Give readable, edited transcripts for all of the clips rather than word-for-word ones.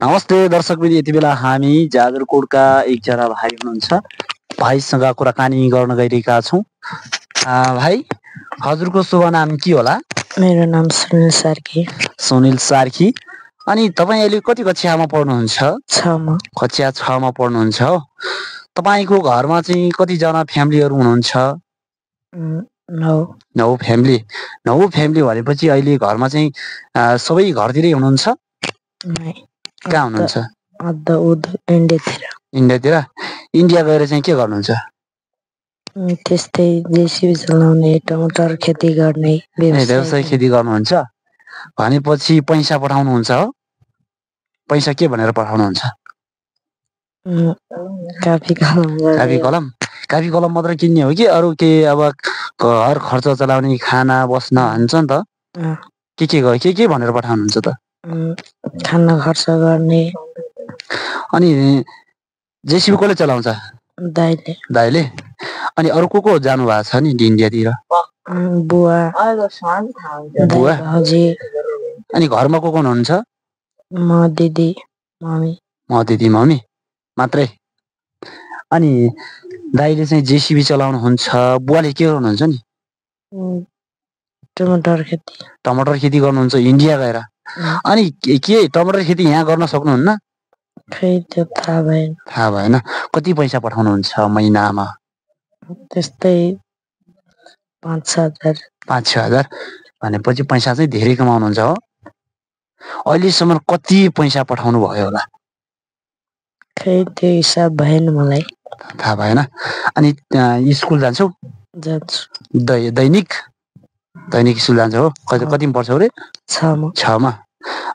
नमस्ते दर्शकवृन्द, यति बेला हामी जाजरकोटका एकजना भाइ हुनुहुन्छ, भाइसँग कुराकानी गर्न गइरहेका छौँ। भाइ, हजुरको शुभ नाम के होला? मेरो नाम सुनिल सार्की। सुनिल सार्की। अनि तपाईँ अहिले कति कक्षामा पढ्नुहुन्छ? 6 मा। कक्षा 6 मा पढ्नुहुन्छ हो। तपाईँको घरमा चाहिँ कतिजना फ्यामिलीहरू हुनुहुन्छ? 9 फ्यामिली। 9 फ्यामिली भनेपछि अहिले घरमा चाहिँ सबै घरतिरै हुनुहुन्छ? कहाँ हुनुहुन्छ? इन्डियातिर। इन्डिया गएर चाहिँ के गर्नुहुन्छ? त्यस्तै जेसीबी चलाउने, टमाटर खेती गर्ने, व्यवसाय खेती गर्नुहुन्छ भनेपछि पैसा पठाउनुहुन्छ हो? पैसा के भनेर पठाउनुहुन्छ? कापी कलम मात्र किन्ने हो कि अरू के? अब घर खर्च चलाउने, खाना बस्न हान्छ नि त, के भनेर पठाउनुहुन्छ त? खाना खर्च गर्ने। अनि जेसीबी कसले चलाउँछ? दाइले। अनि अरू को जानु भएको छ नि इन्डियातिर? बुवा। अनि घरमा को हुनुहुन्छ? म, दिदी, मम्मी मात्रै। अनि दाइले चाहिँ जेसीबी चलाउनुहुन्छ, बुवाले के गर्नुहुन्छ नि? टमाटर खेती गर्नुहुन्छ इन्डिया गएर। अनि के टमाटर खेती यहाँ गर्न सक्नुहुन्न? खै त्यो थाहा भएन। कति पैसा पठाउनुहुन्छ महिनामा? त्यस्तै 5-6 हजार। भनेपछि पैसा चाहिँ धेरै कमाउनुहुन्छ हो। अहिलेसम्म कति पैसा पठाउनु भयो होला? खै त्यो हिसाब भएन, मलाई थाहा भएन। अनि स्कुल जान्छौ? जान्छु। दैनिक स्कुल जान्छ हो। कतिमा पढ्छौ रे? 6 मा।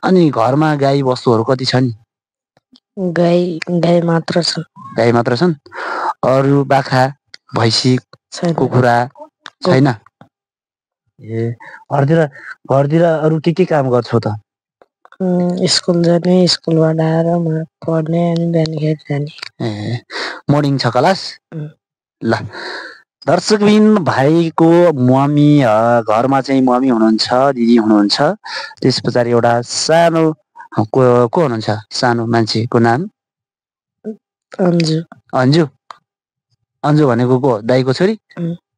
अनि घरमा गाई बस्तुहरू कति छन्? गाई मात्र छन्। अरू बाख्रा, भैँसी, कुखुरा छैन? ए, घरतिर अरू के काम गर्छौ त? स्कुल जाने, स्कुलबाट आएर पढ्ने अनि बिहान खेत जाने। ए, मर्निङ छ क्लास? ल, दर्शकबिन भाइको मम्मी, घरमा चाहिँ मम्मी हुनुहुन्छ, दिदी हुनुहुन्छ, त्यस पछाडि एउटा सानो को हुनुहुन्छ? सानो मान्छेको नाम? अन्जु भनेको को? दाइको छोरी?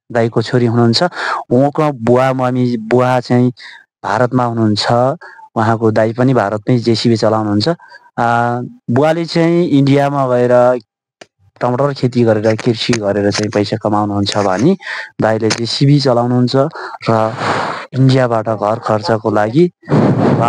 दाइको छोरी हुनुहुन्छ। उहाँको बुवा चाहिँ भारतमा हुनुहुन्छ। उहाँको दाइ पनि भारतमै जेसीबी चलाउनुहुन्छ। बुवाले चाहिँ इन्डियामा गएर टमाटर खेती गरेर, कृषि गरेर चाहिँ पैसा कमाउनुहुन्छ भने दाइले जेसीबी चलाउनुहुन्छ र इन्डियाबाट घर खर्चको लागि